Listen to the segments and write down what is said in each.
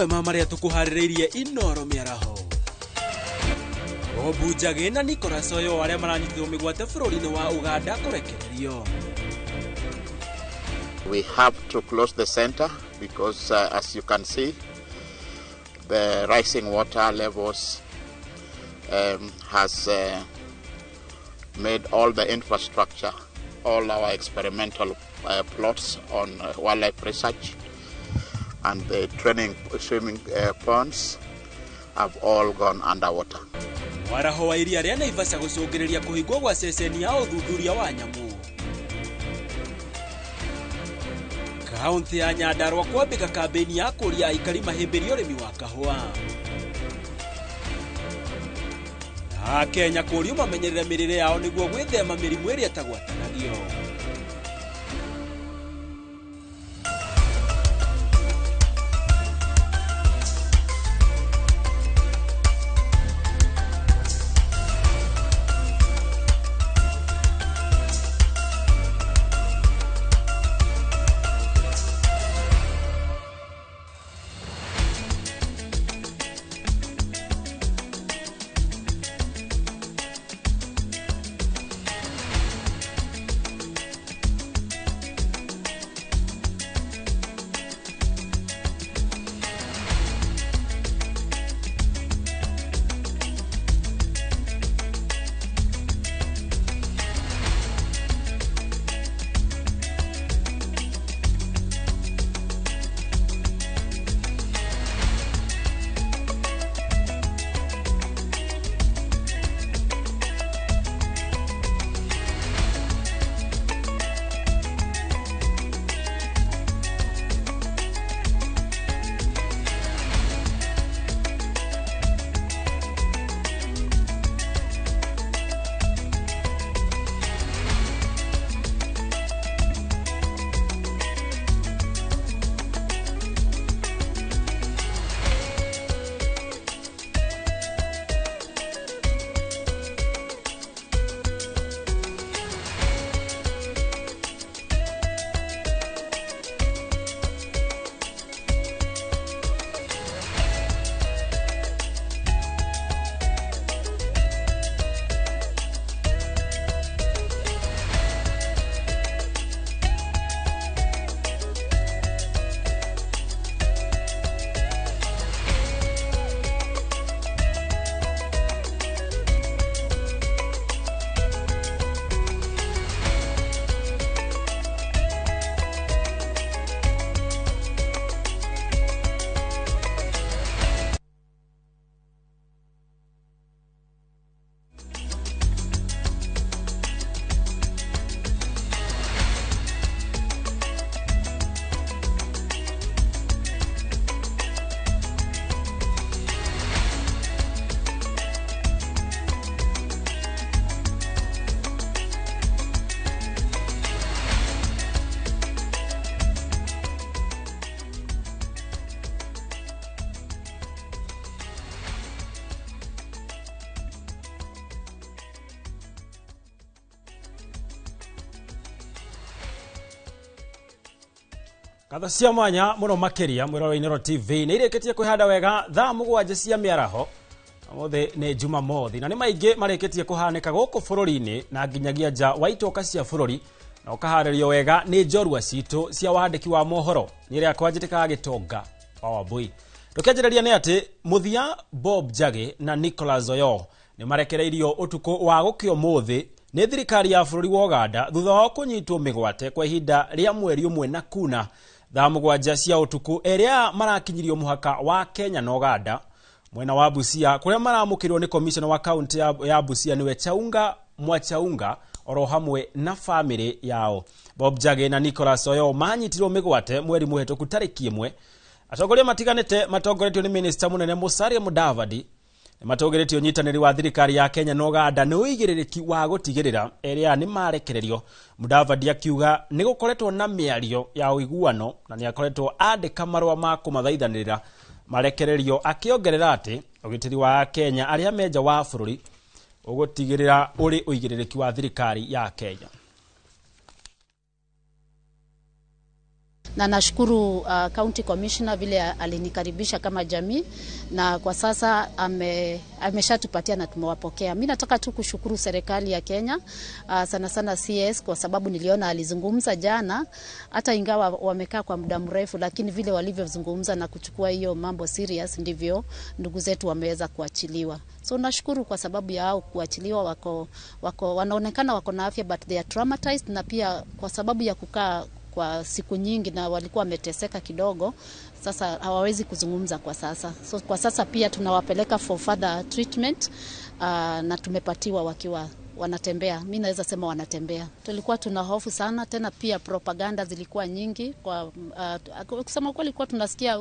Mamwe ma marĩa tũkũharĩrĩirie Inoro mĩaraho. Bob Njagi na Nicholas Oyo arĩa maranyitĩrwo mĩgwate bũrũri-inĩ wa Uganda kũrekererio. We have to close the center because, as you can see, the rising water levels has made all the infrastructure, all our experimental plots on wildlife research and the training swimming ponds have all gone underwater. Mwaraho wa iria rĩa Naivasha gũcũngĩrĩria kũhingwo gwa ceceni ya ũthuthuria wa nyamũ. Kaunti ya Nyandarua kwambĩka kambĩini ya kũria aikari mahĩmbĩrie ũrĩmi wa kahũa. Na Akenya kũrio mamenyerere mĩrĩre yao nĩguo gwĩthema mĩrimũ ĩrĩa ĩtagwatanagio. Ngatho cia mwanya muno makiria mwirore Inooro TV nä irĩkĩtie kwĩhanda wega thaa 7 cia mĩaraho ũmũthĩ nĩ Jumamothi na nĩ maingĩ marĩkĩtie kũhanĩka gũkũ bũrũri-inĩ na nginyagia nja wa itoka cia bũrũri na ũkaharĩrio wega nĩ njorua citũ cia wandĩki wa mohoro nĩ ĩrĩa kwanjĩtĩkaga gĩtonga wa Wambui. Tũkĩanjĩrĩria nĩ atĩ mũthia Bob Njagi na Nicholas Oyo nĩ marekereirio ũtukũ wa gũkĩa ũmũthĩ nĩ thirikari ya bũrũri wa Uganda thutha wao kũnyitwo mĩgwate kwa ihinda rĩa mweri ũmwe na kuna thaa 7 cia ũtukũ ĩrĩa marakinyirio mũhaka wa Kenya na Uganda mwena wa Busia kũrĩa maramũkĩrwo nĩ commissioner wa kaunti ya Busia nĩwe Chaunga Mwachaunga oro hamwe na famĩlĩ yao. Bob Njagi na Nicholas Oyo manyitirwo mĩgwate mweri mũhetũku tarĩki 1. Atongoria matiganĩte matongoretio nĩ minister mũnene Musalia Mudavadi nĩmatongoretio ũnyitanĩri wa thirikari ya Kenya na Uganda nĩ ũigĩrĩrĩki wa gũtigĩrĩra erĩa nĩ marekererio. Mudavadi akiuga nĩ gũkoretwo na mĩario ya ũiguano na nĩ akoretwo andĩka marũa ma kũmathaithanĩrĩra marekererio, akĩongerera atĩ ũgitĩri wa Kenya arĩa me nja wa bũrũri ũgũtigĩrĩra ũrĩ ũigĩrĩrĩki wa thirikari ya Kenya. Na nashukuru County Commissioner vile alinikaribisha kama jamii, na kwa sasa ameshatupatia na tumewapokea. Mimi nataka tu kushukuru serikali ya Kenya, sana sana CS, kwa sababu niliona alizungumza jana, hata ingawa wamekaa kwa muda mrefu, lakini vile walivyozungumza na kuchukua hiyo mambo serious, ndivyo ndugu zetu wameweza kuachiliwa. So nashukuru kwa sababu ya hao kuachiliwa, wako wanaonekana wako na afya, but they are traumatized, na pia kwa sababu ya kukaa kwa siku nyingi na walikuwa wameteseka kidogo, sasa hawawezi kuzungumza kwa sasa. So kwa sasa pia tunawapeleka for further treatment, na tumepatiwa wakiwa wanatembea. Mimi naweza sema wanatembea. Tulikuwa tuna hofu sana, tena pia propaganda zilikuwa nyingi kwa kusema kweli, kwa tunasikia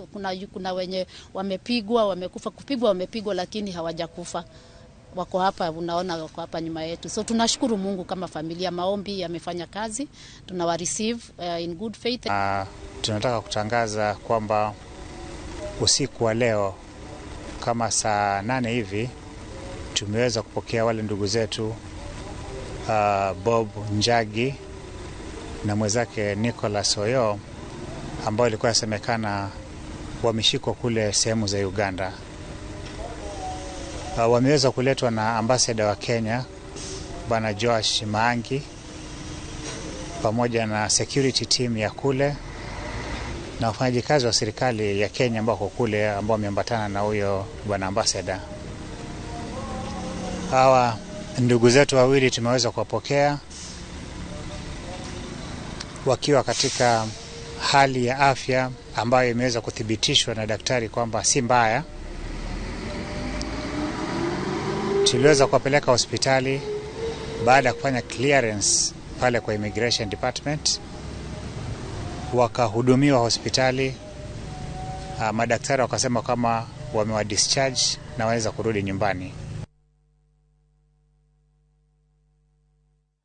kuna wenye wamepigwa, wamekufa, kupigwa wamepigwa, lakini hawajakufa. Wako hapa, unaona wako hapa nyuma yetu. So tunashukuru Mungu kama familia, maombi yamefanya kazi, tunawa receive in good faith. Tunataka kutangaza kwamba usiku wa leo kama saa 8 hivi tumeweza kupokea wale ndugu zetu Bob Njagi na mwenzake Nicholas Oyo ambao ilikuwa inasemekana wameshikwa kule sehemu za Uganda. Wameweza kuletwa na ambassador wa Kenya Bwana Joash Maangi pamoja na security team ya kule na wafanyakazi wa serikali ya Kenya ambao kule ambao wameambatana na huyo bwana ambassador. Hawa ndugu zetu wawili tumeweza kuwapokea wakiwa katika hali ya afya ambayo imeweza kuthibitishwa na daktari kwamba si mbaya. Tuliweza kuwapeleka hospitali baada ya kufanya clearance pale kwa immigration department, wakahudumiwa hospitali. Madaktari wakasema kama wamewa discharge na waweza kurudi nyumbani.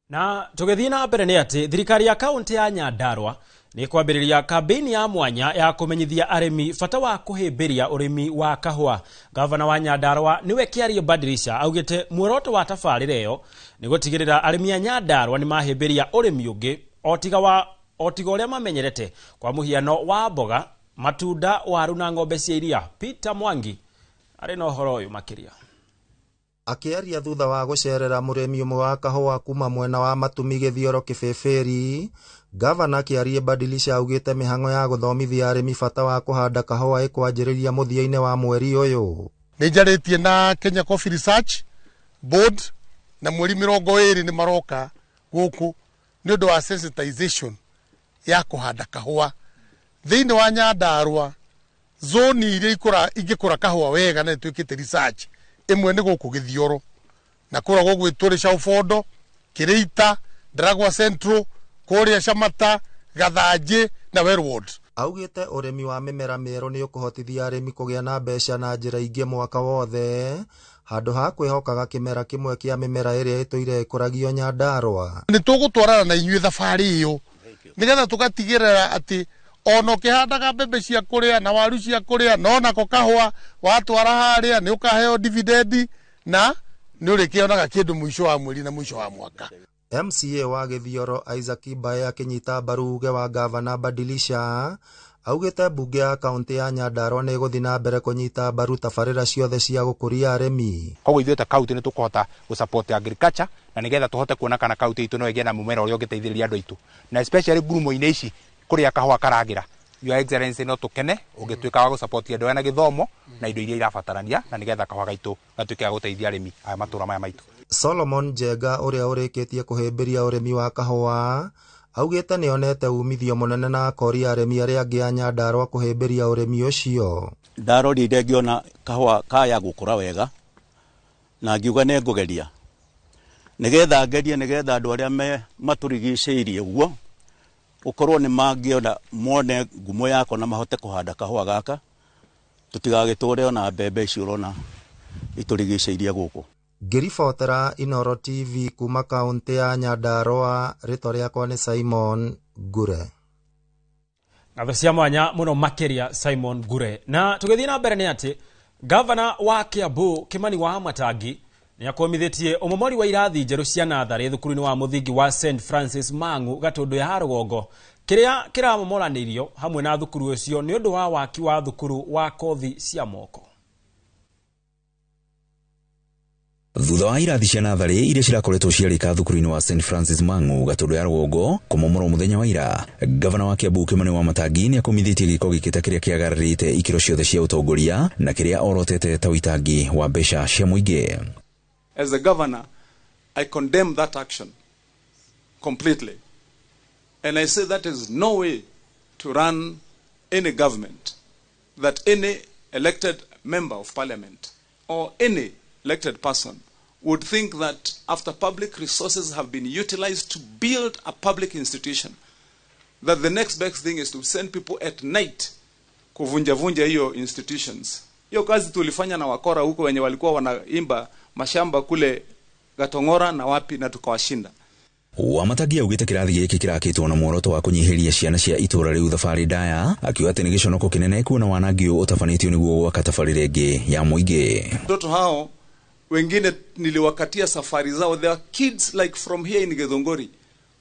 Na tugithii na mbere nĩ atĩ thirikari ya kaunti ya Nyandarua nĩ kwambĩrĩria kambĩini ya mwanya ya kũmenyithia arĩmi bata wa kũhĩmbĩria ũrĩmi wa kahũa. Gavana wa Nyandarua nĩwe Kĩarie Badilisha augĩte muoroto wa tabarĩra ĩyo nĩ gũtigĩrĩra arĩmi a Nyandarua nĩ mahĩmbĩria ũrĩmi ũngĩ o tiga ũrĩa mamenyerete, kwa mũhiano wa mboga, matunda, waru na ng'ombe cia iria. Peter Mwangi arĩ na ũhoro ũyũ makĩria. Akĩaria thutha wa gũcerera mũrĩmi ũmwe wa kahũa kuma mwena wa Matumi Gĩthioro Kĩbĩbĩri, Gavana Kĩarie Badilisha augĩte mĩhang'o ya gũthomithia arĩmi bata wa kũhanda kahũa ĩkwanjĩrĩria mũthia-inĩ wa mweri ũyũ. Nĩ njarĩtie na Kenya Coffee Research Board na mweri 20 nĩ maroka gũkũ nĩ ũndũ wa sensitization ya kũhanda kahũa thĩinĩ wa Nyandarua. Zoni iria ingĩkũra kahũa wega na ĩtuĩkĩte research ĩmwe nĩ gũkũ Gĩthioro na kũrĩa gũgwĩtwo Rĩcaũbondo, Kĩrĩita, Ndaragwa Central, kũrĩa Camata, Gathanjĩ na Wellwood. Augĩte ũrĩmi wa mĩmera mĩerũ nĩ ũkũhotithia arĩmi kũgĩa na mbeca na njĩra ingĩ mwaka wothe handũ ha kwĩhokaga kĩmera kĩmwe kĩa mĩmera ĩrĩa ĩtũire ĩkũragio Nyandarua. Nĩ tũgũtwarana na inyuĩ thabarĩ ĩyo nĩgetha tũgatigĩrĩra atĩ ona ũkĩhandaga mbembe cia kũrĩa na waru cia kũrĩa no nako kahũa watwara harĩa nĩ ũkaheo dividendi na nĩ ũrĩkĩonaga kĩndũ mũico wa mweri na mũico wa mwaka. MCA wa Gĩthioro Isaac Mbae akĩnyita mbaru uge wa Gavana Badilisha augĩte mbunge ya kaunti ya Nyandarua nĩ ĩgũthiĩ na mbere kũnyita mbaru tabarĩra ciothe cia gũkũria arĩmi. Koguo ithuĩ ta kaunti nĩ tũkũhota gũ-support agriculture na nĩgetha tũhote kuona kana kaunti itũ no ĩgĩe na mũmera ũrĩa ũngĩteithĩrĩria andũ aitũ, na especially ngurumo-inĩ ici kũrĩa kahũa karagĩra. Your Excellency, no tũkene ũngĩtuĩka wa gũ-support andũ aya na gĩthomo na indo iria irabatarania na nĩgetha kahũa gaitũ gatuĩke ga gũteithia arĩmi aya matũra maya maitũ. Solomon Njenga ũrĩa ũrĩkĩtie kũhĩmbĩria ũrĩmi wa kahũa augĩte nĩonete umithio mũnene na akoria arĩmi arĩa angĩ a Nyandarua kũhĩmbĩria ũrĩmi ũcio. Ndarorire ngĩona kahũa kaya gũkũra wega na ngiuga nĩ ngũgeria nĩgetha ngerie nĩgetha andũ arĩa matũrigicĩirie ũguo ũkorwo nĩ mangĩona mone ngumo yako na mahote kũhanda kahũa gaka tũtigagĩtũre ona mbembe icio ũrona itũrigicĩirie gũkũ. Ngĩribotera Inooro TV kuma kaunti ya Nyandarua, rĩtwa rĩakwa nĩ Simon Ngure. Ngatho cia mwanya mũno makĩria Simon Ngure. Na tũgĩthiĩ na mbere nĩ atĩ Gavana wa Kiambu Kimani wa Matangi nĩ akomithĩtie ũmomori wa irathi njerũ cia natharĩ thukuru-inĩ wa mũthingi wa St Francis Mang'u Gatũndũ ya Rũgongo Kĩrĩa kĩramomoranĩirio hamwe na thukuru ũcio nĩ ũndũ wa waki wa thukuru wa kothi cia moko. Thutha wa irathi cia natharĩ iria cirakoretwo ciarĩka thukuru-inĩ wa St Francis Mang'u Gatũndũ ya rũgongo kũmomorwo mũthenya wa ira, gavana wa Kiambu Kimani Wamatangi nĩ akomithĩtie gĩko gĩkĩ ta kĩrĩa kĩagararĩte ikĩro ciothe cia ũtongoria na kĩrĩa orotete ta ũitangi wa mbeca cia mũingĩ. As a governor, I condemn that action completely. And I say that is no way to run any government, that any elected member of parliament or any elected person would think that after public resources have been utilized to build a public institution, that the next best thing is to send people at night kuvunja-vunja hiyo institutions. Hiyo kazi tulifanya na wakora huko wenye walikuwa wanaimba mashamba kule Gatongora na wapi, na tukawashinda. Wamatangi augĩte kĩrathi gĩkĩ kĩrakĩtwo na muoroto wa kũnyihĩria ciana cia itũra rĩu thabarĩ ndaya, akiuga atĩ nĩ gĩconoko kĩnene kuona wanangi ũyũ ũtabanĩtio nĩguo gwaka tabarĩra ĩngĩ ya mũingĩ. Watoto hao wengine niliwakatia safari zao. There are kids like from here in Githunguri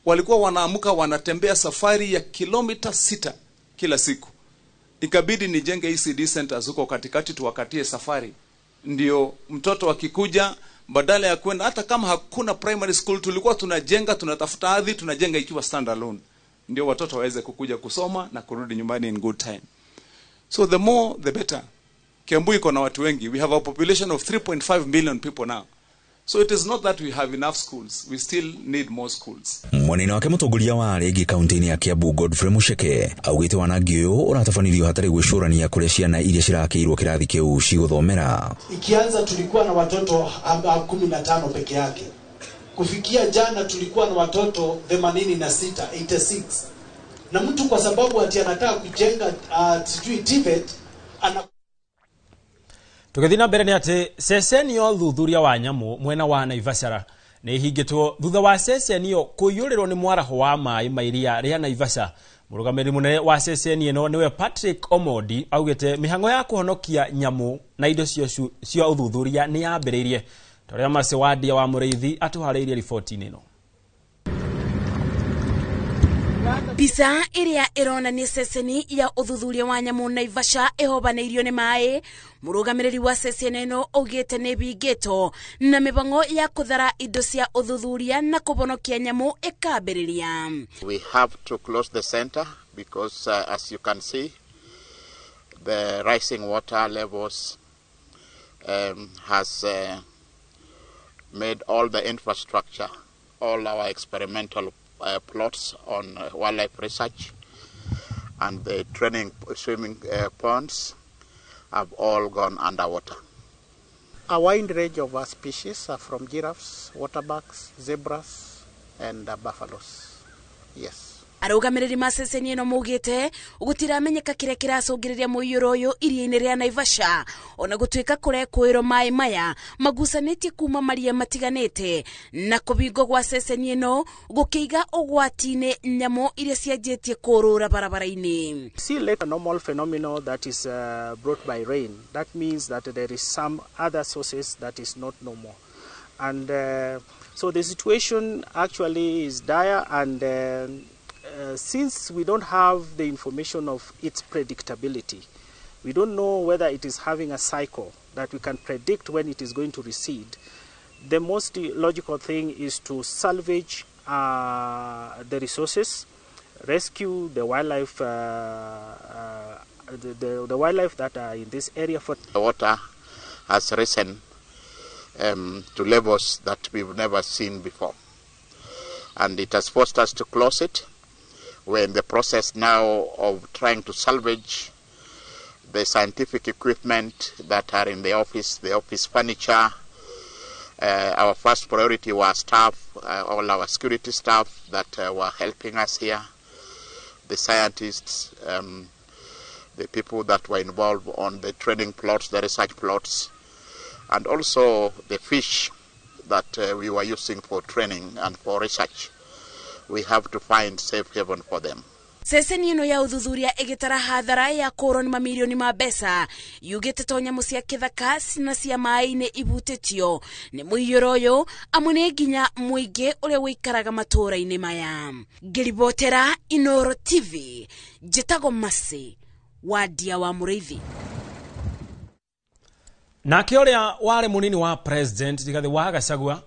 walikuwa wanaamuka wanatembea safari ya kilomita 6 kila siku. Ikabidi nijenge ECD centers huko katikati tuwakatie safari, ndio mtoto akikuja badala ya kwenda, hata kama hakuna primary school tulikuwa tunajenga, tunatafuta ardhi, tunajenga ikiwa standalone, ndio watoto waweze kukuja kusoma na kurudi nyumbani in good time. So the more the better. Kiambu iko na watu wengi. We have a population of 3.5 million people now. So it is not that we have enough schools. We still need more schools. Mwanene wake mũtongoria wa arĩa ĩngĩ kaunti-inĩ ya Kiambu Godfrey Mucheke augĩte wanangi ũyũ ũratabanĩrio hatarĩ gwĩcũrania kũrĩa ciana iria cirakĩirwo kĩrathi kĩu cigũthomera. Ikianza tulikuwa na watoto 15 peke yake. Kufikia jana tulikuwa na watoto 86, 86. Na mtu kwa sababu ati anataka kujenga sijui TVET ana. Tũgĩthiĩ na mbere nĩ atĩ ceceni ya ũthuthuria wa nyamũ mwena wa Naivasha nĩ ĩhingĩtwo thutha wa ceceni ĩyo kũiyũrĩrwo nĩ mwaraho wa maĩ ma iria rĩa Naivasha. Mũrũgamĩrĩri mũnene wa ceceni ĩno nĩwe Patrick Omondi augĩte mĩhang'o ya kũhonokia nyamũ na indo cia ũthuthuria nĩ yambĩrĩirie. Ta ũrĩa Mercy Wandia wa Mũrĩithi atũharĩirie riboti-inĩ ĩno. Mbica ĩrĩa ĩronania ceceni ya ũthuthuria wa nyamũ Naivasha ĩhobanĩirio nĩ maĩ. Mũrũgamĩrĩri wa ceceni ĩno augĩte nĩ ĩhingĩtwo na mĩbango ya kũthara indo cia ũthuthuria na kũhonokia nyamũ ĩkambĩrĩria. We have to close the center because as you can see, the rising water levels has made all the infrastructure, all our experimental plots on wildlife research and the training swimming ponds have all gone underwater. A wide range of species are from giraffes, waterbucks, zebras and buffaloes. Yes. Arũgamĩrĩri ma ceceni ĩno maugĩte gũtiramenyeka kĩrĩa kĩracũngĩrĩria mũiyũro ũyũ iria-inĩ rĩa Naivasha, ona gũtuĩka kũrekũĩrwo maĩ maya magucanĩtie kuma maria matiganĩte, na kũbingwo gwa ceceni ĩno gũkĩiga ũgwati-inĩ nyamũ iria cianjĩtie kũrũra barabara-inĩ. See like a normal phenomenon that is brought by rain. That means that there is some other sources that is not normal. And so the situation actually is dire, and since we don't have the information of its predictability, we don't know whether it is having a cycle that we can predict when it is going to recede. The most logical thing is to salvage the resources, rescue the wildlife, the wildlife that are in this area. For the water has risen to levels that we've never seen before, and it has forced us to close it. We're in the process now of trying to salvage the scientific equipment that are in the office furniture. Our first priority was staff, all our security staff that were helping us here, the scientists, the people that were involved on the training plots, the research plots, and also the fish that we were using for training and for research. We have to find safe haven for them. Ceceni ĩno ya ũthuthuria ĩgĩtara hathara ya kũrwo nĩ mamirioni ma mbeca yugĩte to nyamũ cia kĩthaka na cia maĩ-inĩ ibutĩtio nĩ mũiyũro ũyũ, amu nĩ nginya mũingĩ ũrĩa ũikaraga matũũra-inĩ maya. Ngĩribotera Inooro TV, njĩtagwo Mercy Wandia wa Mũrĩithi. Nake ũrĩa warĩ mũnini wa president Rigathĩ wa Gachagua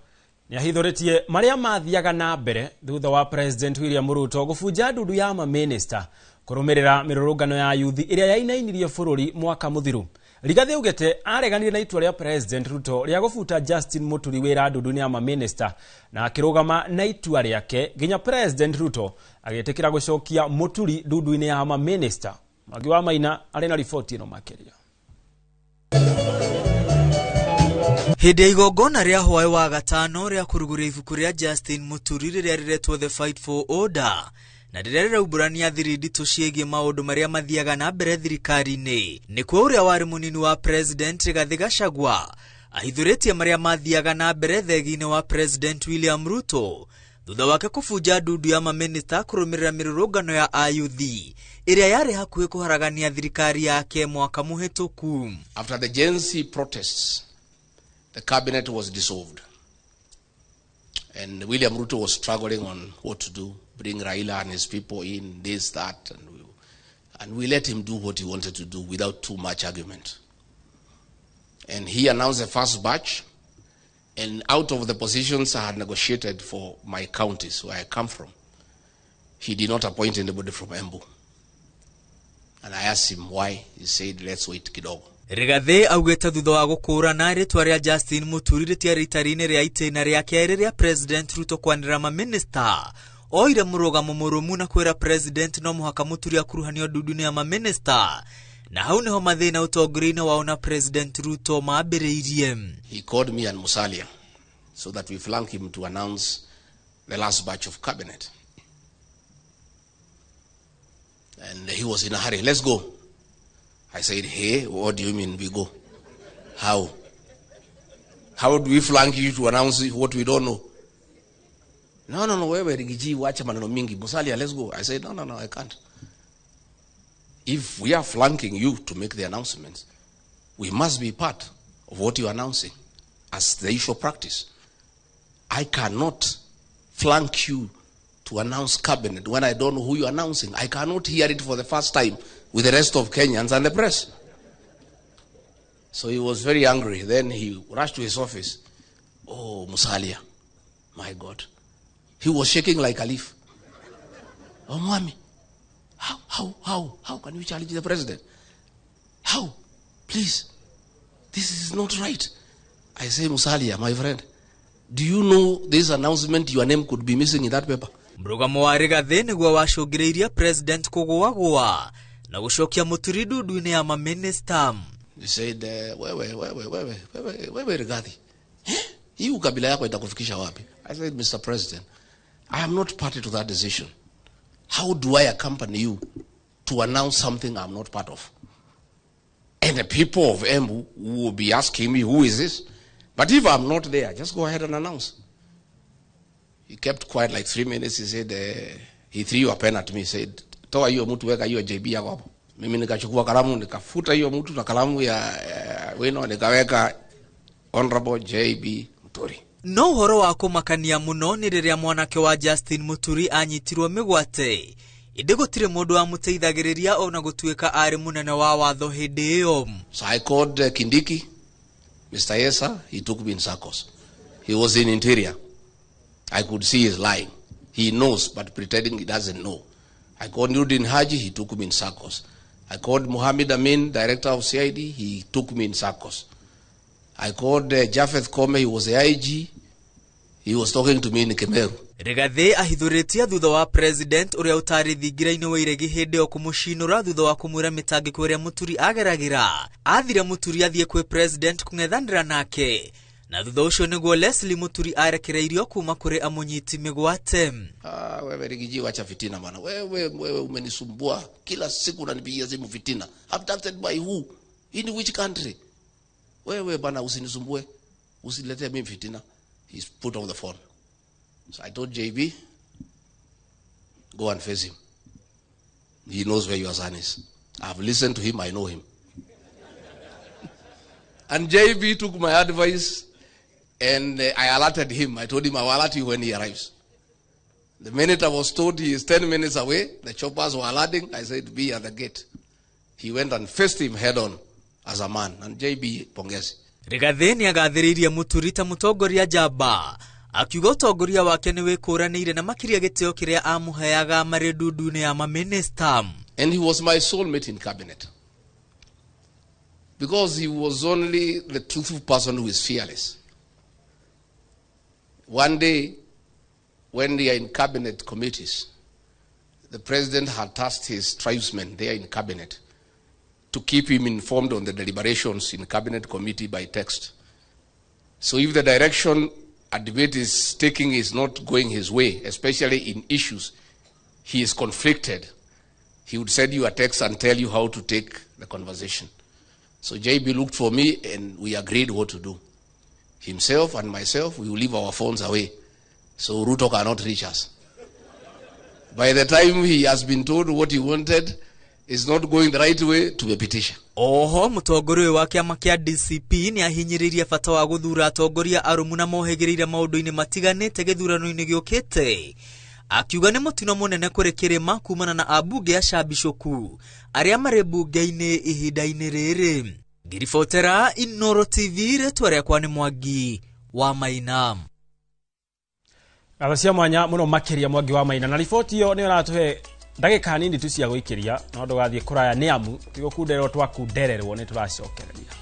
nĩahithũrĩtie marĩa mathiaga na mbere thutha wa president William Ruto gũbunja ndundu ya mamĩnĩsta kũrũmĩrĩra mĩrũrũngano ya yuthi ĩrĩa yainainirie bũrũri mwaka mũthiru. Rigathĩ augĩte areganire na itua rĩa president Ruto rĩa gũbuta Justin Muturi wĩra ndundu-inĩ ya mamĩnĩsta na akĩrũgama na itua rĩake nginya president Ruto agĩtĩkĩra gũcokia Muturi ndundu-inĩ ya mamĩnĩsta. Mwangi wa Maina arĩ na riboti ĩno makĩria. Hĩndĩ ya igongona rĩa hwaĩ wa gatano rĩa kũrugũria ibuku rĩa Justin Muturi rĩrĩa rĩretwo The Fight for Order na rĩrĩa rĩraumbũrania thiri nditũ ciĩgiĩ maũndũ marĩa mathiaga na mbere thirikari-inĩ, nĩkuo ũrĩa warĩ mũnini wa president Rigathĩ Gachagua ahithũrĩtie marĩa mathiaga na mbere thegi-inĩ wa president William Ruto thutha wake kũbunja ndundu ya mamĩnĩsta kũrũmĩrĩra mĩrũrũngano ya ayuthi ĩrĩa yarĩ hakuhĩ kũharagania thirikari yake mwaka mũhĩtũku. After the Gen Z protests, the cabinet was dissolved. And William Ruto was struggling on what to do, bring Raila and his people in, this, that, and we let him do what he wanted to do without too much argument. And he announced the first batch, and out of the positions I had negotiated for my counties, where I come from, he did not appoint anybody from Embu. And I asked him why. He said, let's wait kidogo. Rigathĩ augĩte thutha wa gũkũrana rĩtwa rĩa Justin Muturi rĩtiarĩ itari-inĩ rĩa itĩna rĩa kerĩ rĩa president Ruto kwanĩrĩra mamĩnĩsta, oire mũrũgamo mũrũmu na kwĩra president no mũhaka Muturi akuruhanio ndundu-inĩ ya mamĩnĩsta, na hau nĩho mathĩna ũtongoria-inĩ wao na president Ruto mambĩrĩirie. He called me and Musalia so that we flank him to announce the last batch of cabinet. And he was in a hurry. Let's go. I said, hey, what do you mean we go? How? How do we flank you to announce what we don't know? No, no, no, wewe Rigiji, wacha maneno mingi. Musalia, let's go. I said, no, no, no, I can't. If we are flanking you to make the announcements, we must be part of what you are announcing as the usual practice. I cannot flank you to announce cabinet when I don't know who you are announcing. I cannot hear it for the first time with the rest of Kenyans and the press. So he was very angry. Then he rushed to his office. Oh, Musalia, my God. He was shaking like a leaf. Oh, Mwami, how can you challenge the president? How? Please, this is not right. I say, Musalia, my friend, do you know this announcement, your name could be missing in that paper? Mũrũgamo wa Rigathĩ nĩguo wacũngĩrĩirie president kũgũagũa na gũcokia Muturi ndundu-inĩ ya mamĩnĩsta. He said, wewe Rigathi, hii ukabila yako itakufikisha wapi? I said, Mr. President, I am not party to that decision. How do I accompany you to announce something I'm not part of? And the people of Embu will be asking me, who is this? But if I'm not there, just go ahead and announce. He kept quiet like 3 minutes. He said, he threw a pen at me. He said, toa hiyo mtu, weka hiyo JB yako hapo. Mimi nikachukua kalamu, nikafuta hiyo mtu na kalamu ya wino, nikaweka Honorable JB Muturi. No ũhoro wa kũmakania mũno nĩ rĩrĩa mwanake wa Justin Muturi anyitirwo mĩgwate, ĩndĩ gũtirĩ mũndũ wamũteithagĩrĩria ona gũtuĩka arĩ mũnene wa watho hĩndĩ ĩyo. So I called Kindiki, Mr. Esa, he took me in circles. He was in interior. I could see he's lying. He knows, but pretending he doesn't know. I called Nurdin Haji, he took me in circles. I called Mohammed Amin, director of CID, he took me in circles. I called Japheth Kome, he was the IG, he was talking to me in Kemeru. Rigathĩ ahithũrĩtie thutha wa president ũrĩa ũtarĩ thingira-inĩ wa iregi hĩndĩ ĩyo kũmũcinũra thutha wa kũmwĩra mĩtangĩko ĩrĩa Muturi ageragĩra. Athire Muturi athiĩ kwĩ president kũng'ethanĩra nake, na thutha ũcio nĩguo Leslie Muturi arekereirio kuma kũrĩ amũnyiti mĩgwate. Wewe Rigiji, wacha fitina bana. Wewe umenisumbua kila siku, unanipigia simu fitina. Abducted by who? In which country? Wewe bana, usinisumbue, usiniletee mimi fitina. He's put off the phone. So I told JB, go and face him. He knows where your son is. I've listened to him, I know him. And JB took my advice and I alerted him. I told him I will alert you when he arrives. The minute I was told he is 10 minutes away, the choppers were alerting, I said, be at the gate. He went and faced him head on as a man. And JB, pongezi. Rigathi nĩagathĩrĩirie Mũturi ta mũtongoria njamba akiuga ũtongoria wake nĩ wĩkũranĩire na makĩria gĩtĩo kĩrĩa amũheaga marĩ ndundu-inĩ ya mamĩnĩsta. And he was my soulmate in cabinet. Because he was only the truthful person who is fearless. One day, when they are in cabinet committees, the president had tasked his tribesmen there in cabinet to keep him informed on the deliberations in cabinet committee by text. So if the direction a debate is taking is not going his way, especially in issues he is conflicted, he would send you a text and tell you how to take the conversation. So JB looked for me and we agreed what to do. Himself and myself, we will leave our phones away so Ruto cannot reach us. By the time he has been told what he wanted is not going the right way, tumepitisha. Oho mũtongoria ũyũ wa kĩama kĩa DCP nĩ ahinyĩrĩirie bata wa gũthura atongoria arũmu na mohĩgĩrĩire maũndũ-inĩ matiganĩte gĩthurano-inĩ gĩũkĩte, akiuga nĩ mũtino mũnene kũrĩ kĩrĩma kumana na ambunge acambicũku arĩa marĩ mbunge-inĩ ihinda-inĩ rĩrĩ. Ngiribotera Inooro TV, rĩtwa rĩakwa nĩ Mwangi wa Maina. Ngatho cia mwanya mũno makĩria Mwangi wa Maina, na riboti ĩyo nĩyo ĩratũhe ndagĩka nini tu cia gũikĩria, no ndũgathiĩ kũraya nĩ amu ti gũkundererwo twakundererwo nĩ tũracokereria.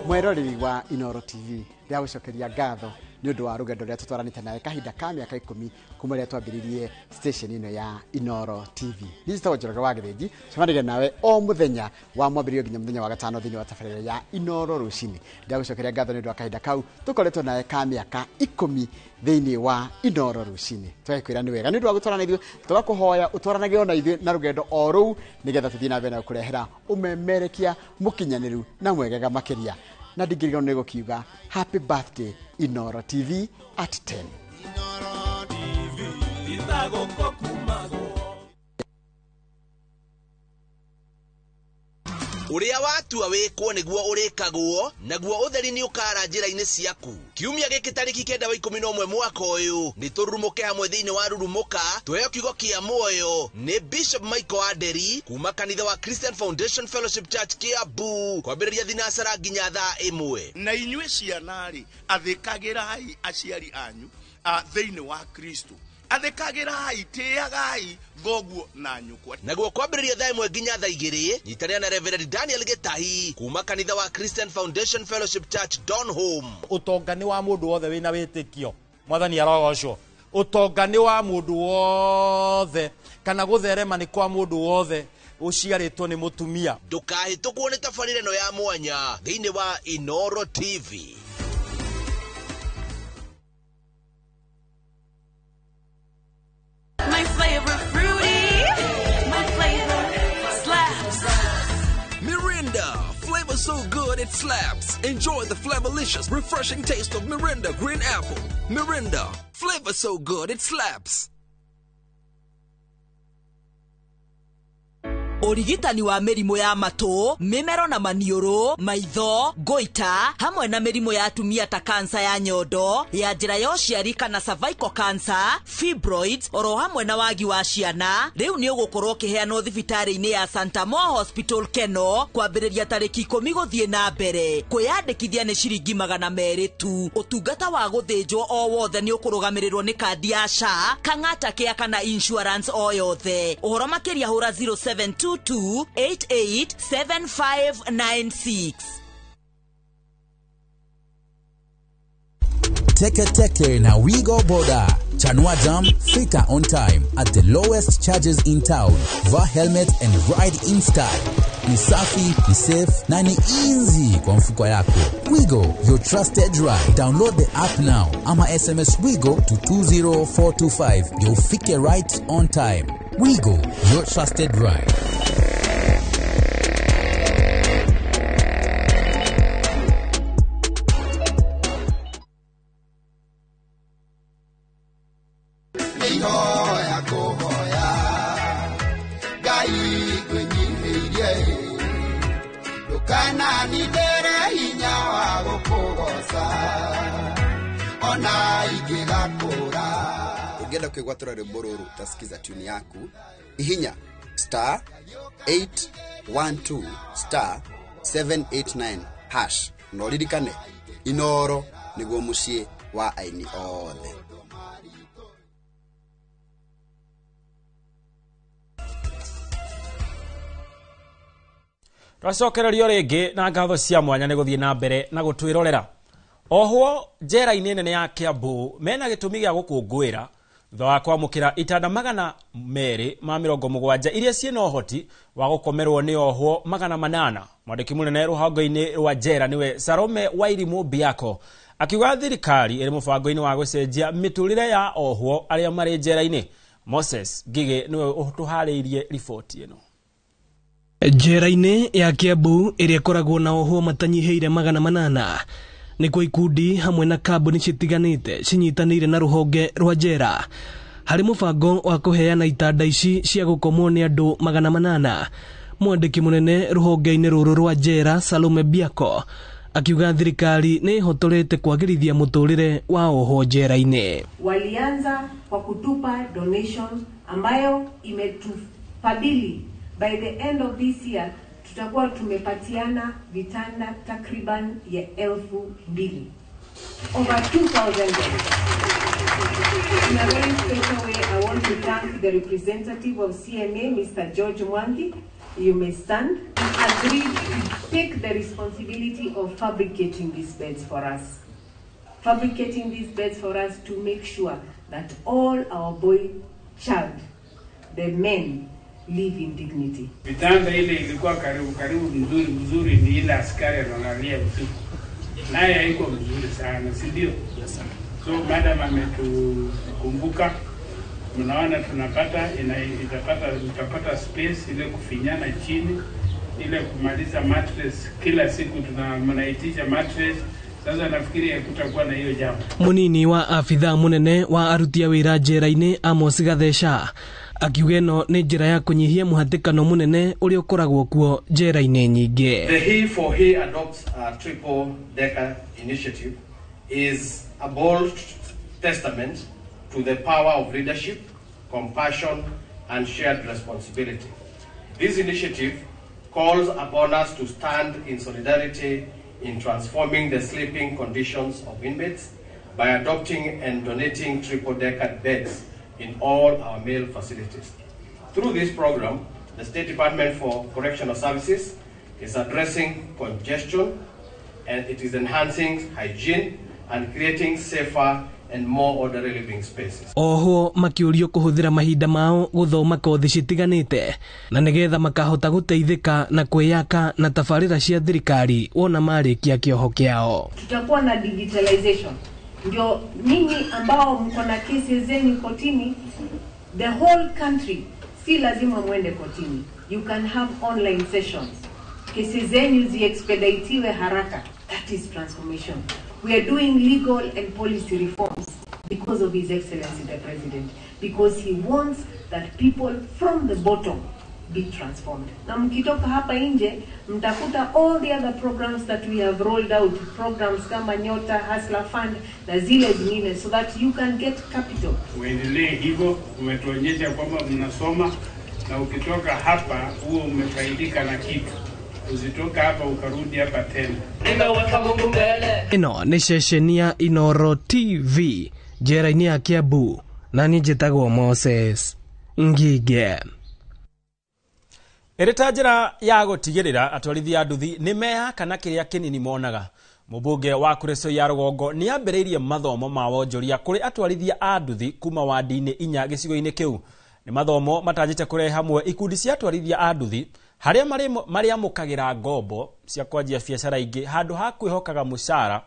Mweroreri wa Inooro TV ndĩragũcokeria ngatho nĩ ũndũ wa rũgendo rũrĩa tũtwaranĩte nawe kahinda ka mĩaka 10 kuma rĩrĩa twambĩrĩirie station ĩno ya Inooro TV. Niĩ njĩtagwo Njoroge wa Gĩthĩnji, cemanagia nawe o mũthenya wa mwambĩrĩrio nginya mũthenya wa gatano thĩinĩ wa tabarĩra ya Inooro rũcinĩ. Ndĩragũcokeria ngatho nĩ ũndũ wa kahinda kau tũkoretwo nawe ka mĩaka 10 thĩinĩ wa Inooro rũcinĩ. Tũgakwĩra nĩ wega nĩ ũndũ wa gũtwarana ithuĩ, tũgakũhoya ũtwaranage ona ithuĩ na rũgendo o rũu nĩgetha tũthiĩ na mbere na gũkũrehera ũmemerekia mũkinyanĩru na mwegega makĩria. Na ndingĩriganĩrwo nĩ gũkiuga happy birthday Inooro TV at 10. Ũrĩa watua wĩkwo nĩguo ũrĩkagwo, naguo ũtheri nĩ ũkara njĩra-inĩ ciaku. Kiumia gĩkĩ tarĩki 9 wa 11 mwaka ũyũ nĩ tũrurumũke hamwe thĩinĩ wa Rurumũka, tũheo kiugo kĩa muoyo nĩ Bishop Michael Aderi kuma kanitha wa Christian Foundation Fellowship Church Kiambu, kwambĩrĩria thinacara nginya thaa 1. Na inyuĩ ciana-rĩ, athĩkagĩrai aciari anyu thĩinĩ wa Kristo. Athĩkagĩrai, tĩagai thoguo na nyũkwa. Naguo kwambĩrĩria thaa 1 nginya thaa 2, nyitanĩra na Reverend Daniel Gĩtahi kuma kanitha wa Christian Foundation Fellowship Church Donholm. Ũtonga nĩ wa mũndũ wothe wĩna wĩtĩkio, Mwathani arogocwo. Ũtonga nĩ wa mũndũ wothe, kana gũtherema nĩ kwa mũndũ wothe ũciarĩtwo nĩ mũtumia. Ndũkahĩtũkwo nĩ tabarĩra ĩno ya mwanya thĩinĩ wa Inooro TV. My flavor fruity, my flavor slaps. Mirinda, flavor so good it slaps. Enjoy the flavorlicious, refreshing taste of Mirinda Green Apple. Mirinda, flavor so good it slaps. Ũrigitani wa mĩrimũ ya matũ, mĩmero na maniũrũ, maitho, goita, hamwe na mĩrimũ ya atumia ta kansa ya nyondo, ya njĩra ya ũciari kana cervical cancer, fibroids, oro hamwe na wagi wa ciana, rĩu nĩ ũgũkorwo ũkĩheanwo thibitarĩ-inĩ ya Santa Mo Hospital Keno, kwambĩrĩria tarĩki 10 gũthiĩ na mbere. Kwĩyandĩkithia nĩ ciringi 200 tu. Ũtungata wa gũthĩnjwo o wothe nĩ ũkũrũgamĩrĩrwo nĩ kandi ya SHA, Kang'ata Care kana insurance o yothe. Ũhoro makĩria hũra 072 22887596. Teke Teke na Wigo Boda. Chanua Jam, fika on time at the lowest charges in town. Vaa helmet and ride in style. Ni safi, ni safe na ni easy kwa mfuko yako. Wigo, your trusted ride. Download the app now ama SMS Wigo to 20425. You'll fike right on time. Wigo, your trusted ride. Ihoya kũhoya Ngai ngwĩnyihĩirie ndũkananindĩre hinya wa gũkũgoca ona ingĩgakũra. Ũngĩenda kwĩgwatĩra rwĩmbo rũrũ utasikiza tune yaku, hihinya star 812 star 789 hash na ũririkane Inooro nĩguo mũciĩ wa aini othe. Twacokererio rĩngĩ na ngatho cia mwanya nĩ gũthiĩ na mbere na gũtwĩrorera. Ohwo njera-inĩ nene ya Kiambu mena gĩtũmi gĩa gũkũngũĩra thutha wa kwamũkĩra itanda 270 iria ciĩna ũhoti wa gũkomerwo nĩ ohwo 800. Mwandĩki mũnene rũhonge-inĩ rwa njera nĩwe Salome Wairimu Biako akiuga thirikari ĩrĩ mũbango-inĩ wa gũcenjia mĩtũrĩre ya ohwo arĩa marĩ njera-inĩ. Moses Ngigĩ nĩwe ũtũharĩirie riboti ĩno. Njera-inĩ ya Kiambu ĩrĩa ĩkoragwo na ohwo matanyihĩire 800 nĩkuo ikundi hamwe na kambuni citiganĩte cinyitanĩire na rũhonge rwa njera harĩ mũbango wa kũheana itanda ici cia gũkomwo nĩ andũ 800. Mwandĩki mũnene rũhonge-inĩ rũrũ rwa njera Salome Biako akiuga thirikari nĩ ĩhotorete kwagĩrithia mũtũrĩre wa ohwo njera-inĩ. Walianza kwa kutupa donation ambayo imetufadhili. By the end of this year tutakuwa tumepatiana vitanda takriban ya 2,000. Over 2,000 beds. In a very special way, I want to thank the representative of CMA, Mr. George Mwangi. You may stand. He agreed to take the responsibility of fabricating these beds for us. Fabricating these beds for us to make sure that all our boy child, the men, live in dignity. Vitanda ile ilikuwa karibu karibu mzuri mzuri ni ile askari analalia usiku. Naye haiko mzuri sana, si ndio? Yes sir. So madam ametukumbuka, mnaona tunapata itapata space ile kufinyana chini, ile kumaliza mattress kila siku tunamnaitisha mattress. Sasa nafikiri hakutakuwa na hiyo jambo. Munini wa afitha munene wa aruti a wĩra njera-inĩ Amos Gatheca akiuga ĩno nĩ njĩra ya kũnyihia mũhatĩkano mũnene ũrĩa ũkoragwo kuo njera-inĩ nyingĩ. The He for He Adopts a Triple Decker Initiative is a bold testament to the power of leadership, compassion, and shared responsibility. This initiative calls upon us to stand in solidarity in transforming the sleeping conditions of inmates by adopting and donating triple-decker beds in all our male facilities. Through this program, the State Department for Correctional Services is addressing congestion, and it is enhancing hygiene and creating safer and more orderly living spaces. Oho makiurio kuhuthira mahinda mao guthoma kothi citiganite na nigetha makahota guteithika na kwiyaka na tabarira cia thirikari wona marikia kioho kiao. Tutakuwa na digitalization, ndio ninyi ambao mko na kesi zenu kotini, the whole country si lazima muende kotini. You can have online sessions, kesi zenu ziexpeditiwe haraka. That is transformation. We are doing legal and policy reforms because of His Excellency the President, because he wants that people from the bottom be transformed. Na mkitoka hapa nje mtakuta all the other programs that we have rolled out, programs kama Nyota, Hustler Fund na zile zingine, so that you can get capital. Uendelee hivyo, umetuonyesha kwamba mnasoma na ukitoka hapa huo umefaidika na kitu. Usitoka hapa ukarudi hapa tena. Ĩno nĩ ceceni ya Inooro TV njera-inĩ ya Kiambu, na niĩ njĩtagwo Moses Ngige. Ĩrĩ ta njĩra ya gũtigĩrĩra atwarithia a nduthi nĩ mehaka na kĩrĩa kĩnini monaga, mũmbunge wa Kuresoi ya Rũgongo nĩ ambĩrĩirie mathomo ma wonjoria kũrĩ atwarithia a nduthi kuma wandi-inĩ 4 gĩcigo-inĩ kĩu. Nĩ mathomo matanyĩte kũrehe hamwe ikundi cia atwarithia a nduthi harĩa marĩamũkagĩra ngombo cia kwanjia biacara ingĩ handũ ha kwĩhokaga mũcara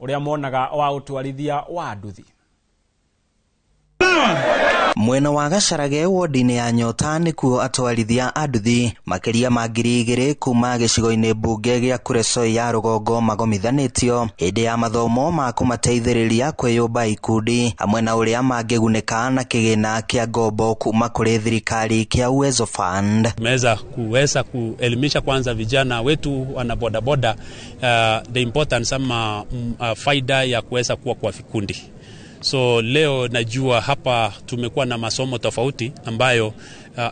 ũrĩa monaga wa ũtwarithia wa nduthi. Mwena wa Gacarage wodi-inĩ ya Nyota nĩkuo atwarithia a nduthi makĩria ma 2000 kuma gĩcigo-inĩ mbunge gĩa Kuresoi ya rũgongo magomithanĩtio hĩndĩ ya mathomo ma kũmateithĩrĩria kwĩyũmba ikundi hamwe na ũrĩa mangĩgunĩka na kĩgĩna kĩa ngombo kuma kũrĩ thirikari kĩa Uwezo Fund. Tumeweza kuweza kuelimisha kwanza vijana wetu wana bodaboda the importance ama faida ya kuweza kuwa kwa vikundi. So leo najua hapa tumekuwa na masomo tofauti ambayo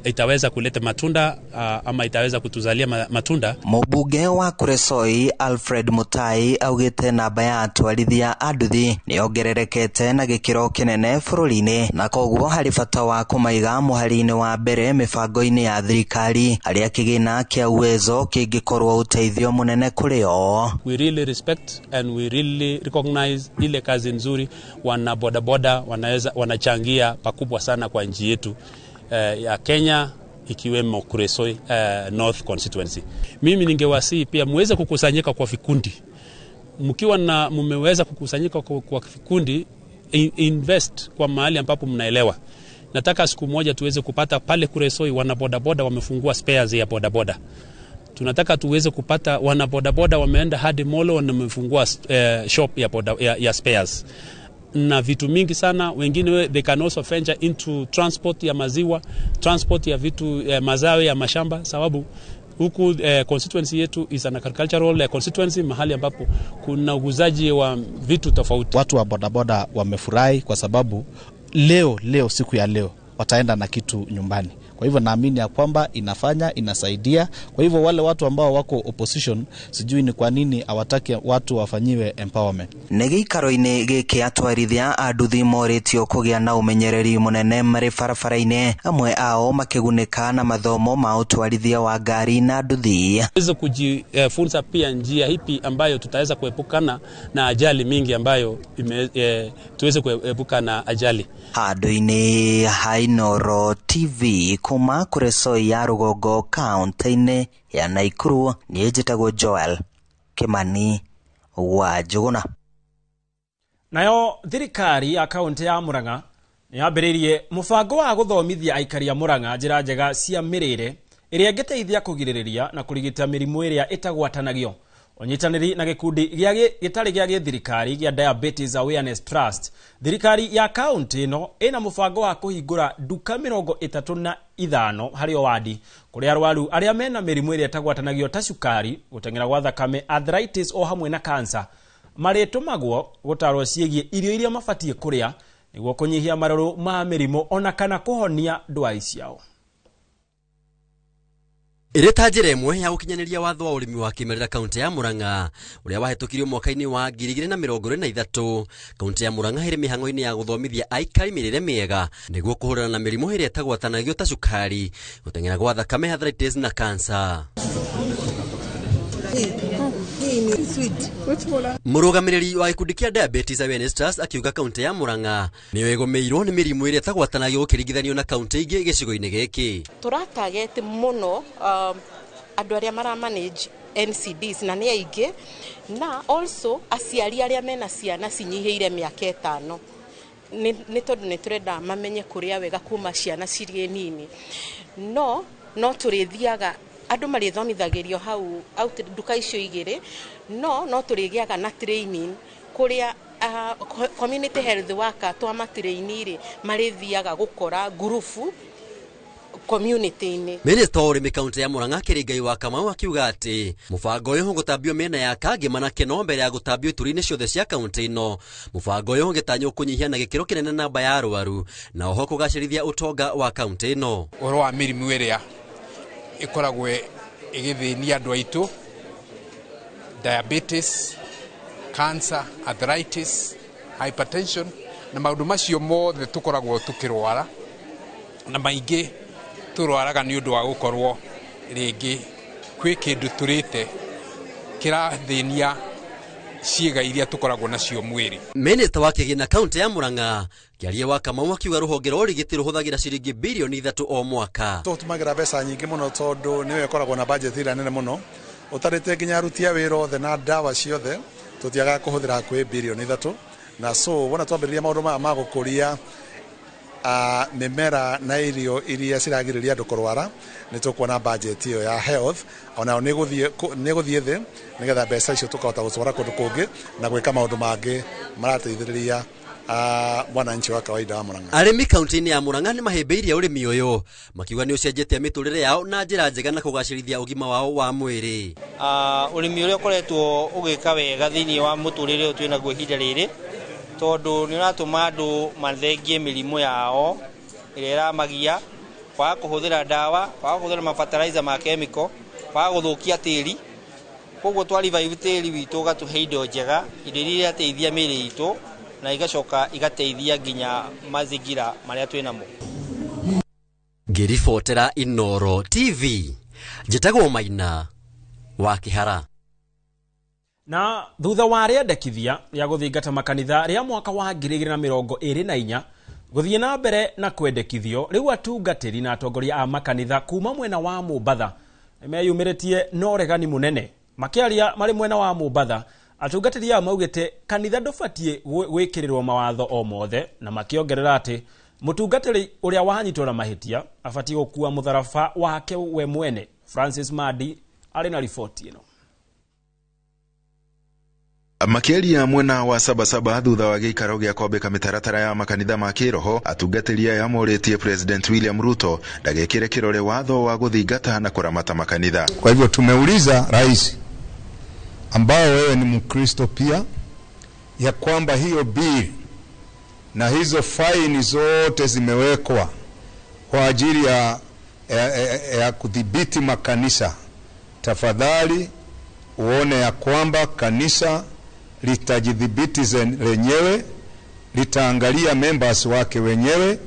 itaweza kuleta matunda ama itaweza kutuzalia matunda. Mũmbunge wa Kuresoi Alfred Mutai augĩte namba ya atwarithia a nduthi nĩyongererekete na gĩkĩro kĩnene bũrũri-inĩ na koguo harĩ bata wa kũmaiga mũhari-inĩ wa mbere mĩbango-inĩ ya thirikari harĩa kĩgĩna kĩa Uwezo kĩngĩkorwo ũteithio mũnene kũrĩ o. We really respect and we really recognize ile kazi nzuri wana bodaboda wanaweza wanachangia pakubwa sana kwa nchi yetu ya Kenya ikiwemo Kuresoi North Constituency. Mimi ningewasihi pia muweze kukusanyika kwa vikundi. Mkiwa na mmeweza kukusanyika kwa vikundi, invest kwa mahali ambapo mnaelewa. Nataka siku moja tuweze kupata pale Kuresoi wana bodaboda wamefungua spares ya bodaboda. Tunataka tuweze kupata wana bodaboda wameenda hadi Molo wamefungua shop ya boda, ya spares. Na vitu mingi sana. Wengine they can also venture into transport ya maziwa, transport ya vitu mazao ya mashamba, sababu huku constituency yetu is an agricultural constituency, mahali ambapo kuna uuzaji wa vitu tofauti. Watu wa bodaboda wamefurahi kwa sababu leo siku ya leo wataenda na kitu nyumbani. Kwa hivyo naamini ya kwamba inafanya, inasaidia. Kwa hivyo wale watu ambao wako opposition, sijui ni kwa nini hawataki watu wafanyiwe empowerment. Nĩ gĩikaro-inĩ gĩkĩ atwarithia a nduthi morĩtio kũgĩa na ũmenyereri mũnene marĩ barabara-inĩ, amwe ao makĩgunĩka na mathomo ma ũtwarithia wa ngari na nduthi. Tuweze kujifunza pia njia ipi ambayo tutaweza kuepukana na ajali mingi ambayo tuweze kuepuka na ajali. Handũ-inĩ ha Inooro TV kuma Kuresoi ya rũgongo kaunti-inĩ ya Nakuru, niĩ njĩtagwo Joel Kimani wa Njũgũna. Nayo thirikari ya kaunti ya Murang'a nĩyambĩrĩirie mũbango wa gũthomithia aikari a Murang'a njĩra njega cia mĩrĩre ĩrĩa ĩngĩteithia kũgirĩrĩria na kũrigita mĩrimũ ĩrĩa ĩtagwatanagio. Ũnyitanĩri na gĩkundi gĩtarĩ gĩa gĩthirikari gĩa Diabetes Awareness Trust, thirikari ya kaunti ĩno ĩna mũbango wa kũhingũra nduka 35 harĩ o wadi kũrĩa arwaru arĩa mena mĩrimũ ĩrĩa ĩtagwatanagio ta cukari, gũteng'era gwa thakame, arthritis o hamwe na kansa marĩtũmagwo gũtarwo ciĩgiĩ irio iria mabatiĩ kũrĩa nĩguo kũnyihia marũrũ ma mĩrimũ ona kana kũhonia ndwari ciao. Ĩrĩ ta njĩra ĩmwe ya gũkinyanĩria watho wa ũrĩmi wa kĩmerera kaunti ya Murang'a ũrĩa wahĩtũkirio mwaka-inĩ wa 2023, kaunti ya Murang'a ĩrĩ mĩhang'o-inĩ ya gũthomithia aikari mĩrĩre mĩega nĩguo kũhũrana na mĩrimũ ĩrĩa ĩtagwatanagio ta cukari, gũteng'era gwa thakame, arthritis na kansa. Mũrũgamĩrĩri wa gĩkundi kĩa Diabetes Awareness Trust akiuga kaunti ya Murang'a nĩyo ĩgũmĩirwo nĩ mĩrimũ ĩrĩa ĩtagwatanagio gũkĩringithanio na kaunti ingĩ gĩcigo-inĩ gĩkĩ. Tũratageti mũno andũ arĩa mara manage NCDs na nĩ aingĩ, na also aciari arĩa mena ciana cinyihĩire mĩaka 5 nĩ tondũ nĩ tũrenda mamenye kũrĩa wega kuma ciana cirĩ nini. No tũrĩthiaga andũ marĩthomithagĩrio hau nduka icio igĩrĩ, no tũrĩgĩaga na training kũrĩa community health worker twamatraini rĩ marĩthiaga gũkora ngurubu community-inĩ. Minista wa ũrĩmi kaunti ya Murang'a Kĩrĩngai wa Kamau akiuga atĩ mũbango ũyũ ũgũtambio mĩena ya Kangema na Keno mbere ya gũtambio ituri-inĩ ciothe cia kaunti ĩno. Mũbango ũyũ ũgĩtanywo kũnyihia na gĩkĩro kĩnene namba ya arwaru na oho kũgacĩrithia ũtonga wa kaunti ĩno. Ũhoro wa mĩrimũ ĩrĩa ĩkoragwo ĩgĩthĩnia andũ aitũ, diabetes, cancer, arthritis, hypertension na maũndũ macio mothe tũkoragwo tũkĩrwara, na maingĩ tũrwaraga nĩ ũndũ wa gũkorwo rĩngĩ kwĩ kĩndũ tũrĩte kĩrathĩnia ciĩga iria tũkoragwo nacio mwĩrĩ. Minista wa kĩgĩna kaunti ya Murang'a Kĩarie wa Kamau akiuga rũhonge rwa ũrigiti rũhũthagĩra ciringi birioni 3 o mwaka. Tũtũmagĩra mbeca nyingĩ mũno tondũ nĩyo ĩkoragwo na budget ĩrĩa nene mũno, ũtarĩte nginya aruti a wĩra othe na ndawa ciothe tũtiagaga kũhũthĩra hakuhĩ birioni 3, na so wona twambĩrĩria maũndũ maya ma gũkũria Mĩmera na irio iria ciragirĩrĩria andũ kũrwara, nĩ tũkuona budget ĩyo ya health onayo nĩ ĩgũthiĩ thĩ, nĩgetha mbeca icio tũkahota gũcitwara kũndũ kũngĩ na gwĩka maũndũ mangĩ marateithĩrĩria mwananchi wa kawaida wa Murang'a. Arĩmi kaunti-inĩ ya Murang'a nĩ mahĩmbĩirie ũrĩmi ũyũ, makiuga nĩ ũcenjetie mĩtũrĩre yao na njĩra njega na kũgacĩrithia ũgima wao wa mwĩrĩ. Ũrĩmi ũrĩa ũkoretwo ũgĩka wega thĩinĩ wa mũtũrĩre ũyũ twĩnaguo ihinda rĩrĩ, tondũ nĩ ũratũma andũ mathengie mĩrimũ yao ĩrĩa ĩramagia, kwaga kũhũthĩra ndawa, kwaga kũhũthĩra mabataraitha ma chemical, kwaga gũthũkia tĩri. Koguo twa revive tĩri witũ ũgatũhe indo njega, indo iria irateithia mĩĩrĩ itũ na igacoka igateithia nginya mazingira marĩa twĩnamo. Ngĩribotera Inooro TV, njĩtagwo Maina wa Kĩhara. Na thutha wa rĩendekithia rĩa gũthingata makanitha rĩa mwaka wa 2024 gũthiĩ na mbere na kwendekithio, rĩu atungatĩri na atongoria a makanitha kuma mwena wa Mombatha nĩmeyumĩrĩtie na ũregani mũnene. Makĩaria marĩ mwena wa Mombatha, atungatĩri aya maugĩte kanitha ndũbatiĩ gwĩkĩrĩrwo mawatho o mothe, na makĩongerera atĩ mũtungatĩri ũrĩa wanyitwo na mahĩtia abatiĩ gũkua mũtharaba wake we mwene. Francis Madi arĩ na riboti ĩno. Makĩaria mwena wa Sabasaba thutha wa gĩikaro gĩa kwambĩka mĩtaratara ya makanitha ma kĩroho, atungatĩri aya morĩtie President William Ruto ndagekĩre kĩrore watho wa gũthingata na kũramata makanitha. Kwa hivyo tumeuliza rais, ambao wewe ni Mkristo pia, ya kwamba hiyo bill na hizo faini zote zimewekwa kwa ajili ya kudhibiti makanisa, tafadhali uone ya kwamba kanisa litajidhibiti lenyewe, litaangalia members wake wenyewe,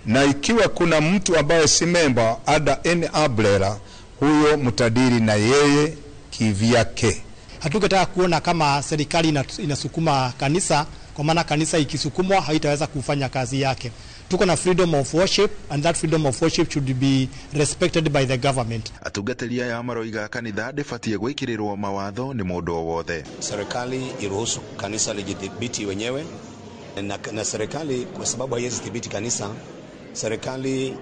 na ikiwa kuna mtu ambaye si member ada any umbrella, huyo mtadiri na yeye kivyake. Hatungetaka kuona kama serikali inasukuma kanisa, kwa maana kanisa ikisukumwa haitaweza kufanya kazi yake. Tuko na freedom of worship, and that freedom of worship should be respected by the government. Atungatĩri aya maroiga kanitha ndĩbatiĩ gwĩkĩrĩrwo mawatho nĩ mũndũ o wothe. Serikali iruhusu kanisa lijidhibiti wenyewe, na serikali kwa sababu haiwezi dhibiti kanisa, serikali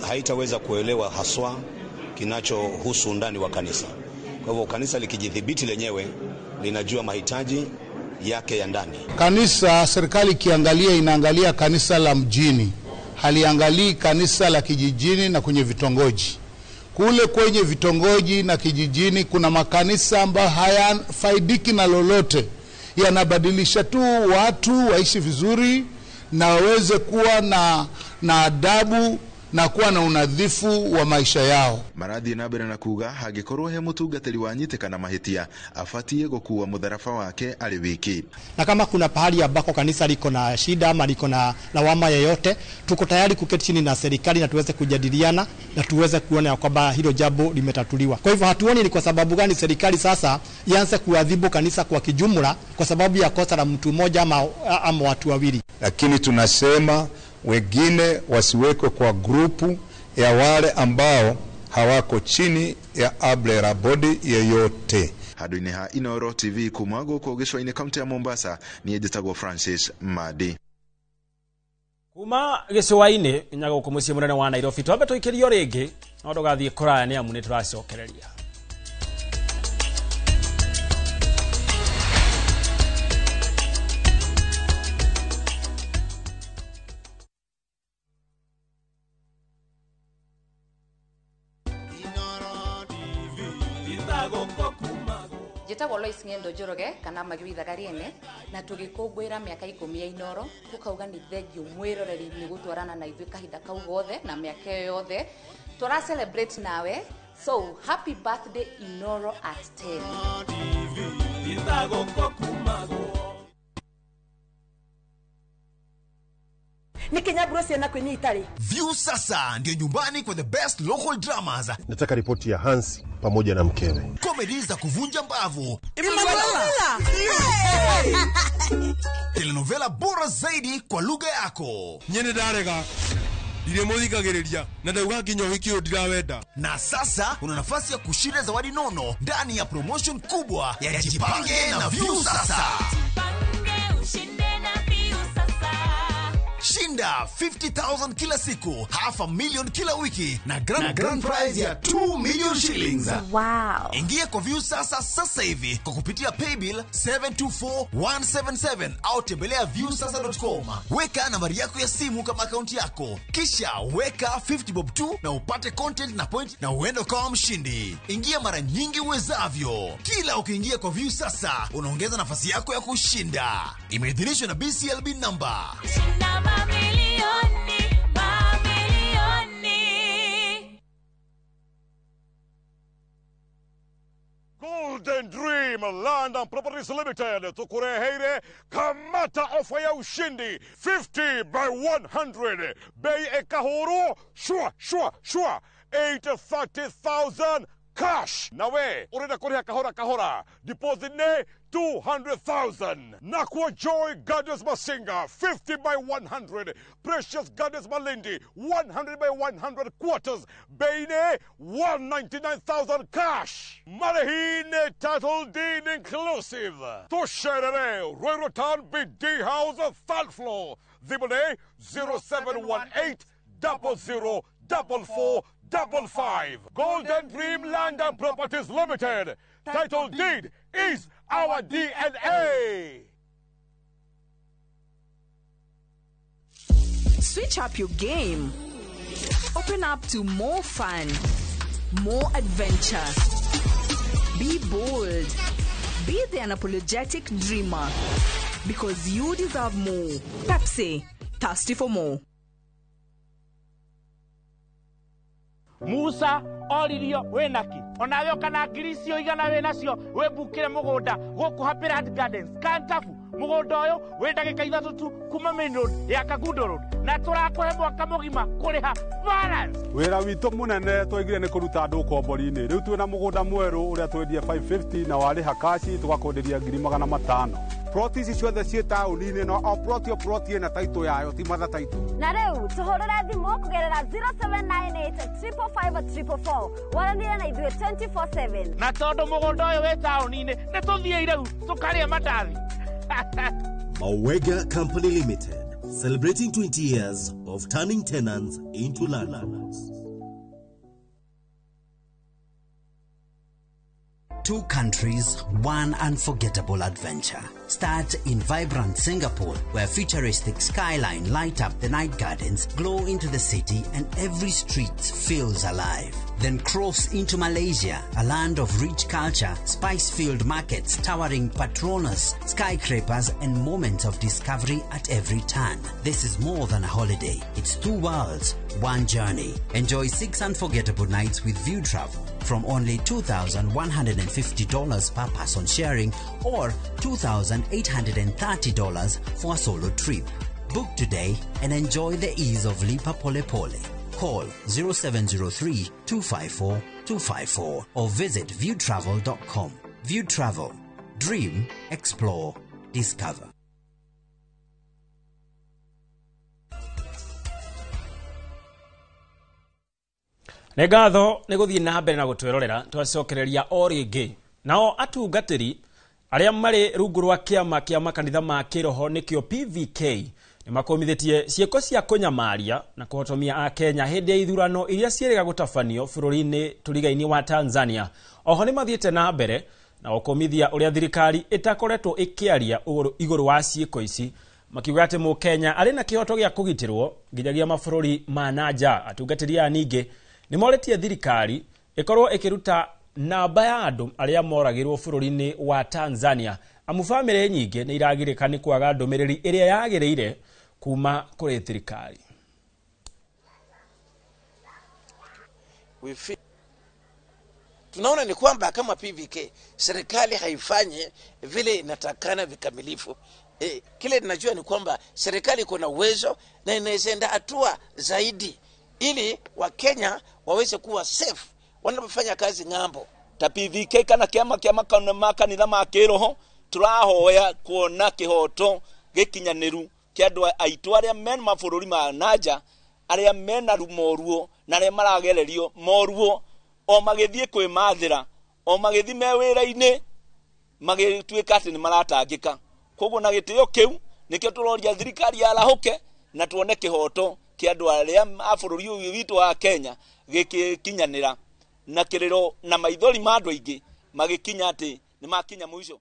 haitaweza kuelewa haswa kinachohusu ndani wa kanisa. Kwa hivyo kanisa likijidhibiti lenyewe linajua mahitaji yake ya ndani. Kanisa, serikali ikiangalia, inaangalia kanisa la mjini, haliangalii kanisa la kijijini na kwenye vitongoji. Kule kwenye vitongoji na kijijini kuna makanisa ambayo hayafaidiki na lolote, yanabadilisha tu watu waishi vizuri na waweze kuwa na adabu na kuwa na unadhifu wa maisha yao. Marathiĩ na mbere na kuga hangĩkorwo he mũtungatĩri wanyitĩka na mahĩtia abatiĩ gũkua mũtharaba wake arĩ wiki. Na kama kuna pahali ambako kanisa liko na shida ama liko na lawama yoyote, tuko tayari kuketi chini na serikali na tuweze kujadiliana na tuweze kuona kwamba hilo jambo limetatuliwa. Kwa hivyo hatuoni ni kwa sababu gani serikali sasa ianze kuadhibu kanisa kwa kijumla kwa sababu ya kosa la mtu mmoja ama watu wawili. Lakini tunasema wengine wasiwekwe kwa grupu ya wale ambao hawako chini ya umbrella body yeyote. Handũ-inĩ ha Inooro TV kuma gũkũ gĩcũa-inĩ kaunti ya Mombasa, niĩ njĩtagwo Francis Madi. Kuma gĩcũa-inĩ nginya gũkũ mũciĩ mũnene wa Nairobi, twambe tũikĩrio rĩngĩ no ndũgathiĩ kũraya nĩ amu nĩ tũracokereria. Njĩtagwo Lois Ng'endo Njoroge kana Magĩrithaga Rĩene, na tũgĩkũngũĩra mĩaka 10 ya Inooro, tũkauga nĩ thengiũ mwĩroreri nĩ gũtwarana na ithuĩ kahinda kau gothe na mĩaka ĩyo yothe tũra celebrate nawe. So happy birthday Inooro at 10. Nikinyaburo ciana kwinyi itari. View sasa ndio nyumbani kwa the best local dramas. Nataka ripoti ya Hansi pamoja na mkewe. Comedy za kuvunja mbavu. Emanuela. Telenovela bora zaidi kwa lugha yako. Nyene ndarega. Ndirĩmũthikagĩrĩria na ndauga nginya ũhiki ũyũ ndirawenda. Na sasa una nafasi ya kushinda zawadi nono ndani ya promotion kubwa ya Jipange na View sasa. Jipange ushinde na View sasa. Shinda Shinda 50,000 kila siku, 500,000 kila wiki na grand prize ya 2 million shillings. Wow. Ingia kwa Viusasa sasa hivi kwa kupitia paybill 724177 au tembelea viusasa.com. Weka nambari yako ya simu kama akaunti yako, kisha weka 50 bob tu na upate content na point na uende ukawa mshindi. Ingia mara nyingi uwezavyo. Kila ukiingia kwa Viusasa unaongeza nafasi yako ya kushinda. Imeidhinishwa na BCLB number. Shinda mamilioni, mamilioni. Golden Dream Land and Properties Limited tukureheire kamata ofa ya ushindi 50 by 100 bei ekahuru shwa shwa shwa 830,000 cash nawe urenda kuriha kahora kahora deposit ne 200,000. Nakwa Joy Gardens Masinga 50 by 100, Precious Gardens Malindi 100 by 100 quarters, Beine 199,000 cash. Marihine title deed inclusive. Tusherere Royal Town BD House third floor. Zibone 0718 00 44 55. Golden Dream Land and Properties Limited. Title deed is our DNA. Switch up your game. Open up to more fun, more adventure. Be bold. Be the unapologetic dreamer. Because you deserve more. Pepsi, thirsty for more. Musa oririo winaki onawe kana ngiri icio igana winacio wibukire mugunda guku Happy Land Gardens Kantafu. Mugunda uyu wi ndagika 3 tu kuma main road ya Kangundo Road na turakuhe mwaka mugima kuriha balance. Wira witu munene twaigire ni kuruta andu ukombori-ini. Riu twina mugunda mweru uria twendie 550 na wariha kashi tugakwenderia 500,000. Ploti ici ciothe ciĩ taũni-inĩ no o ploti o ploti ĩna taitũ yayo ti matha taitũ. Na rĩu tũhũrĩre thimũ kũgerera 0798 555 444 waranĩre na ithuĩ 24/7. Na tondũ mũgũnda ũyũ wĩ taũni-inĩ nĩ tũthiĩ rĩu tũkarĩe mandathi. Mawega Company Limited, celebrating 20 years of turning tenants into landlords. Two countries, one unforgettable adventure. Start in vibrant Singapore, where futuristic skyline light up the night gardens, glow into the city, and every street feels alive. Then cross into Malaysia, a land of rich culture, spice-filled markets, towering Petronas, skyscrapers, and moments of discovery at every turn. This is more than a holiday. It's two worlds, one journey. Enjoy 6 unforgettable nights with View Travel from only $2,150 per person sharing or $2,830 for a solo trip. Book today and enjoy the ease of Lipa Pole Pole. Call 0703 254 254 or visit viewtravel.com. View Travel. Dream, explore, discover. Nĩ ngatho nĩ gũthiĩ na mbere na gũtwĩrorera twacokereria o rĩngĩ. Nao atungatĩri arĩa marĩ rungu rwa kĩama kĩa makanitha ma kĩroho nĩkĩo PVK nĩ makũmithĩtie ciĩko cia kũnyamaria na kũhotomia Akenya hĩndĩ ya ithurano iria ciĩrĩga gũtabanio bũrũri-inĩ tũriga-inĩ wa Tanzania. Oho nĩ mathiĩte na mbere na gũkũmithia ũrĩa thirikari ĩtakoretwo ĩkĩaria igũrũ wa ciĩko ici, makiuga atĩ mũkenya arĩ na kĩhoto gĩa kũgitĩrwo nginyagia mabũrũri ma na nja. Atungatĩri aya ningĩ nĩ morĩtie thirikari ĩkorwo ĩkĩruta namba ya andũ arĩa moragĩrwo bũrũri-inĩ wa Tanzania, amu bamĩrĩ nyingĩ nĩ iragirĩka nĩ kwaga ndũmĩrĩri ĩrĩa yagĩrĩire kuma kũrĩ thirikari. Tunaona ni kwamba kama PVK serikali haifanyi vile inatakana vikamilifu. Kile ninajua ni kwamba serikali iko na uwezo na inaweza enda hatua zaidi ili Wakenya waweze kuwa safe wanapofanya kazi ng'ambo. Ta PVK kana kiama kia makanitha ma kiroho turahoya kuona kihoto gikinyaniru kia andu aitu aria men mabũrũri ma nanja aria mena moruo na aria maragererio moruo o magithie kwimathira o magithi me wira-ini magituika ati ni maratangika. Koguo na gitio kiu nikio turoria thirikari yarahuke Na tuone kĩhoto kĩa andũ arĩa a bũrũri ũyũ witũ wa Kenya gĩgĩkinyanĩra na kĩrĩro na maithori ma andũ aingĩ magĩkinya atĩ nĩ makinya mũico.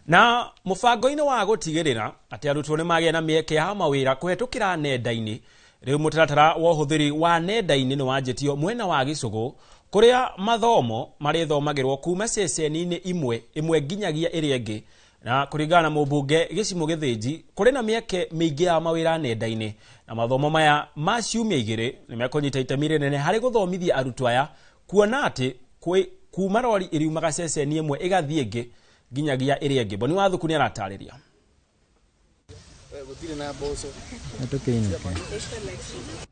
Na mũbango-inĩ wa gũtigĩrĩra atĩ arutwo nĩ magĩa na mĩeke ya mawĩra kũhetũkĩra nenda-inĩ, rĩu mũtaratara wa ũhũthĩri wa nenda-inĩ nĩ wanjĩtio mwena wa Gĩcũgũ kũrĩa mathomo marĩthomagĩrwo kuma ceceni-inĩ imwe ĩmwe nginyagia ĩrĩa ĩngĩ. Na kũringana na mũmbunge Gĩcimũ Gĩthĩnji, kũrĩ na mĩeke mĩingĩ ya mawĩra nenda-inĩ, na mathomo maya ma ciumia igĩrĩ nĩ mekũnyita itemi rĩnene harĩ gũthomithia arutwo aya, kuona atĩ kuma rori ĩriumaga ceceni ĩmwe ĩgathiĩ ĩngĩ nginyagia ĩrĩa ĩngĩ. Boni Wathuku nĩ aratarĩria.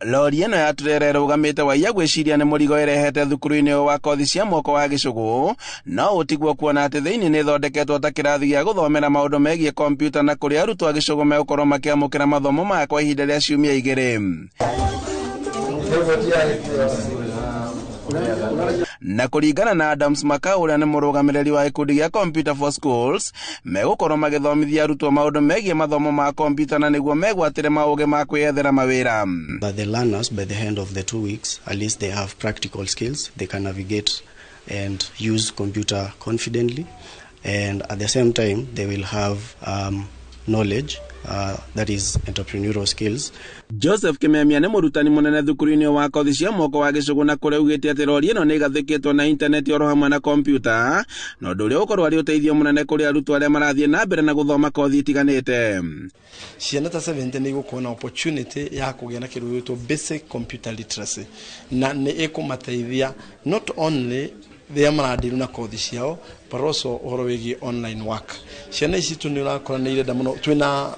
Lori ĩno ya turera ĩrũgamĩte waiya gwĩciria nĩ mũrigo ĩrehete thukuru-inĩ wa kothi cia moko wa Gĩcũgũ, no ũtiguo kuona atĩ thĩinĩ nĩ ĩthondeketwo ta kĩrathi gĩa gũthomera maũndũ megiĩ kompiuta, na kũrĩa arutwo a Gĩcũgũ megũkorwo makĩamũkĩra mathomo maya kwa ihinda rĩa ciumia igĩrĩ. Na kũringana na Adams Makau ũrĩa nĩ mũrũgamĩrĩri wa gĩkundi gĩa Computer for Schools, megũkorwo magĩthomithia arutwo maũndũ megiĩ mathomo ma kompiuta na nĩguo megwatĩre maũgĩ ma kwĩyethera mawĩra. But the learners, by the end of the 2 weeks, at least they have practical skills. They can navigate and use computer confidently, and at the same time they will have knowledge, that is entrepreneurial skills. Joseph Kimemia nĩ mũrutani mũnene thukuru-inĩ wa kothi cia moko wa Gĩcũgũ, na kũrĩa augĩte atĩ rori ĩno nĩ ĩgathĩkĩtwo na intaneti oro hamwe na kompiuta, na ũndũ ũrĩa ũgũkorwo arĩ ũteithio mũnene kũrĩ arutwo arĩa marathiĩ na mbere na gũthoma kothi itiganĩte. Ciana ta 70 nĩ igũkorwo na opportunity ya kũgĩa na kĩndũ gĩgwĩtwo basic computer literacy, na nĩ ĩkũmateithia not only rĩrĩa marandiru na kothi ciao but also ũhoro wĩgiĩ online work. Ciana ici tu nĩ ũrakora nĩ irenda mũno, twĩna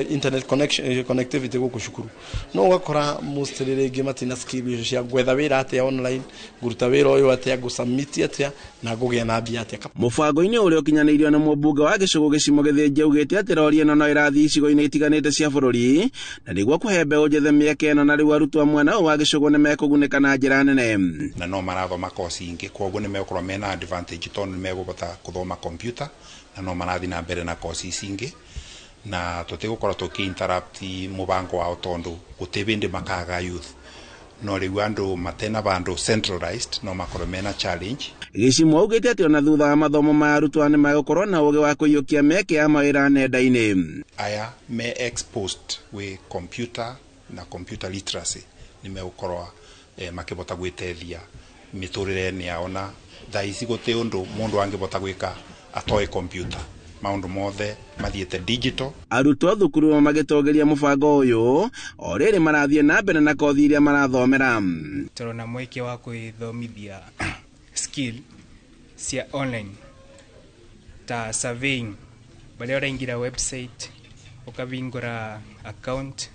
internet connection, connectivity gũkũ cukuru, no ũgakora mostly rĩngĩ matina skill icio cia gwetha wĩra atĩa online, ngũruta wĩra ũyũ atĩa, ngũsubmit atĩa na ngũgĩa na mbia atĩa. Mũbango-inĩ ũrĩa ũkinyanĩirio nĩ mũmbunge wa Gĩcũgũ Gĩcimo Gĩthĩnji augĩte atĩ rori ĩno no ĩrathiĩ icigo-inĩ itiganĩte cia bũrũri, na nĩguo kũhe mbeũ njĩthĩ mĩeke ĩno, na rĩu arutwo a mwena ũyũ wa Gĩcũgũ nĩ mekũgunĩka na njĩra nene. Na no marathoma kosi ingĩ, koguo nĩ megũkorwo mena advantage tondũ nĩ megũbota gũthoma computer na no marathi na mbere na kosi ici ingĩ, na tũtigũkorwo tũkĩ interrupt mũbango wao tondũ gũtĩ bĩndĩ makaga youth, no rĩu andũ matena bandũ centralized no makorwo mena challenge. Gĩcimo augĩte atĩ ona thutha wa mathomo ma arutwo nĩ megũkorwo na ũgĩ wa kũiyũkia mĩeke ya mawĩra nenda-inĩ. Aya me exposed wĩ computer na computer literacy nĩ megũkorwo makĩbota gwĩteithia mĩtũrĩre-inĩ yao, na thaa ici gũtĩ ũndũ mũndũ angĩbota gwĩka atoĩ computer, maũndũ mothe mathiĩte digital. Arutwo thukuru magĩtongoria mũbango ũyũ o rĩrĩ marathiĩ na mbere na kothi iria marathomera. Tũrona mweke wa kwĩthomithia skill cia online ta surveying, barĩa ũraingĩra website ũkavingũra account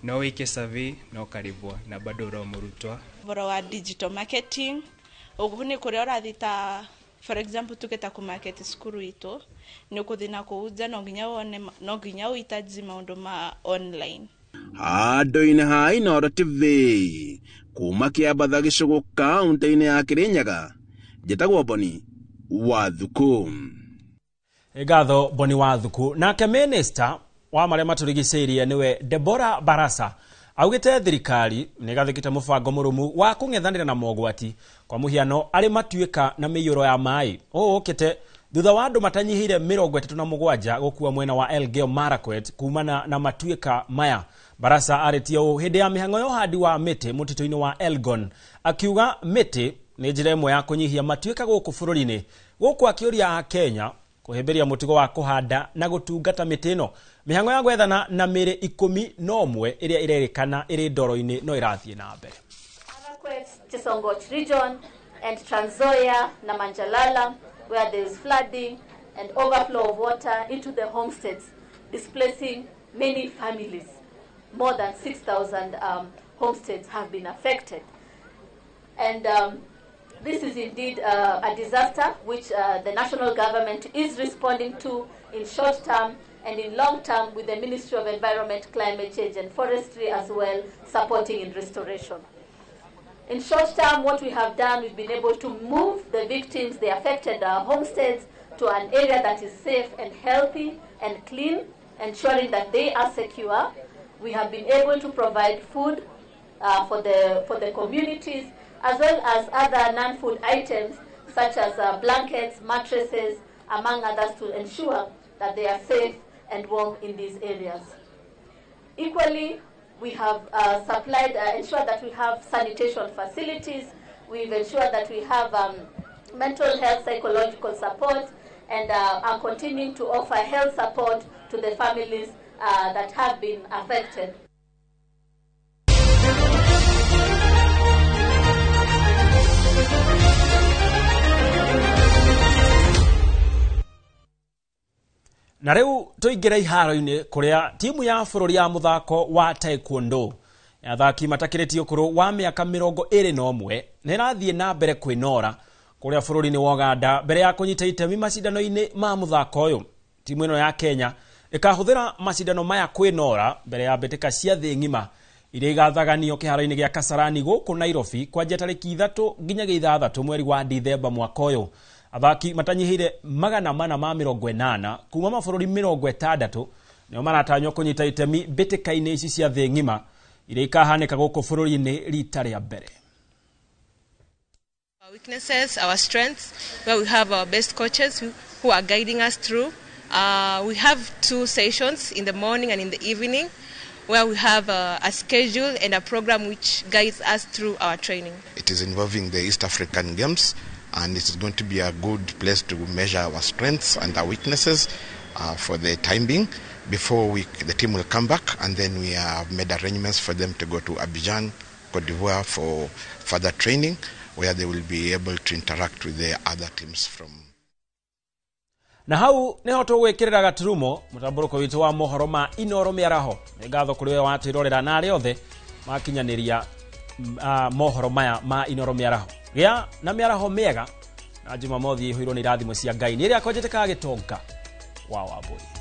no wĩke survey no ũkarĩbwo na bado ũro mũrutwo. Ũhoro wa digital marketing ũguo nĩ kũrĩa ũrathiĩ ta for example tuketa ku market cukuru itũ nĩ ũkũthiĩ na kũu nja, no nginya wone, no nginya ũhitaji maũndũ ma online. Handũ-inĩ ha Inooro TV kuma Kĩambatha Gĩcũgũ kaũntĩ-inĩ ya Kĩrĩnyaga, njĩtagwo Boni Wathuku. Ngatho Boni Wathuku. Nake minister wa marĩa matũrigicĩirie nĩwe Deborah Barasa augĩte thirikari nĩ ĩgathĩkĩte mũbango mũrũmu wa kũng'ethanĩra na mogwati, kwa mũhiano arĩ matuĩka na mĩiyũro ya maĩ. Ũũ ũkĩte thutha wa andũ matanyihĩire 37 gũkua mwena wa Elgeyo Marakwet kumana na matuĩka maya. Barasa arĩtie ũũ hĩndĩ ya mĩhang'o ya ũhandi wa mĩtĩ mũtitũ-inĩ wa Elgon, akiuga mĩtĩ nĩ njĩra ĩmwe ya kũnyihia matuĩka gũkũ bũrũri-inĩ, gũkũ akĩũria a Kenya kũhĩmbĩria mũtugo wa kũhanda na gũtungata mĩtĩ ĩno. Mĩhang'o ya gwethana na mĩrĩ 11 ĩrĩa ĩrerĩkana ĩrĩ ndoro-inĩ no ĩrathiĩ na mbere. Marakwet, Chesongoch region and Trans Nzoia na Manjalala, where there is flooding and overflow of water into the homesteads, displacing many families. More than 6,000 homesteads have been affected. And this is indeed a disaster which the national government is responding to in short term and in long term, with the Ministry of Environment, Climate Change and Forestry as well supporting in restoration. In short term, what we have done, we've been able to move the victims, the affected homesteads, to an area that is safe and healthy and clean, ensuring that they are secure. We have been able to provide food for the communities, as well as other non-food items such as blankets, mattresses, among others, to ensure that they are safe and warm in these areas. Equally, we have ensured that we have sanitation facilities. We've ensured that we have mental health, psychological support, and are continuing to offer health support to the families that have been affected. Na rĩu tũingĩre iharo-inĩ kũrĩa timu ya bũrũri ya mũthako wa taekwondo athaki matakĩrĩtie ũkũrũ wa mĩaka 21 nĩ ĩrathiĩ na mbere kwĩnora kũrĩa bũrũri-inĩ wa Uganda mbere ya kũnyita itemi macindano-inĩ ma mũthako ũyũ. Timu ĩno ya Kenya ĩkahũthĩra macindano maya kwĩnora mbere ya mbĩtĩka cia thĩ ng'ima iria igathaganio kĩharo-inĩ gĩa Kasarani gũkũ Nairobi kwanjia tarĩki 3 nginyagia 6 mweri wa Dithemba mwaka ũyũ. Athaki matanyihĩire 480 kuma mabũrũri 60 nĩo maratanywo kũnyita itemi mbĩtĩka-inĩ ici cia thĩ ng'ima iria ikahanĩka gũkũ bũrũri-inĩ rita rĩa mbere. Our weaknesses, our strengths, where we have our best coaches who are guiding us through. We have 2 sessions in the morning and in the evening, where we have a schedule and a program which guides us through our training. It is involving the East African Games, and it is going to be a good place to measure our strengths and our weaknesses for the time being before the team will come back, and then we have made arrangements for them to go to Abidjan, Cote d'Ivoire for further training, where they will be able to interact with the other teams from. Na hau niho tũgwĩkĩrĩra gaturumo mũtambũrũko witũ wa mohoro ma Inoro mĩaraho. Nĩ ngatho kũrĩ we watwĩrorera na arĩa othe makinyanĩria mohoro maya ma Inoro mĩaraho. Gĩa na mĩaraho mĩega na Jumamothi ĩihũirwo nĩ irathimo cia Ngai. Nĩ ĩrĩa kwanjĩtĩkaga gĩtonga wa Wambũi.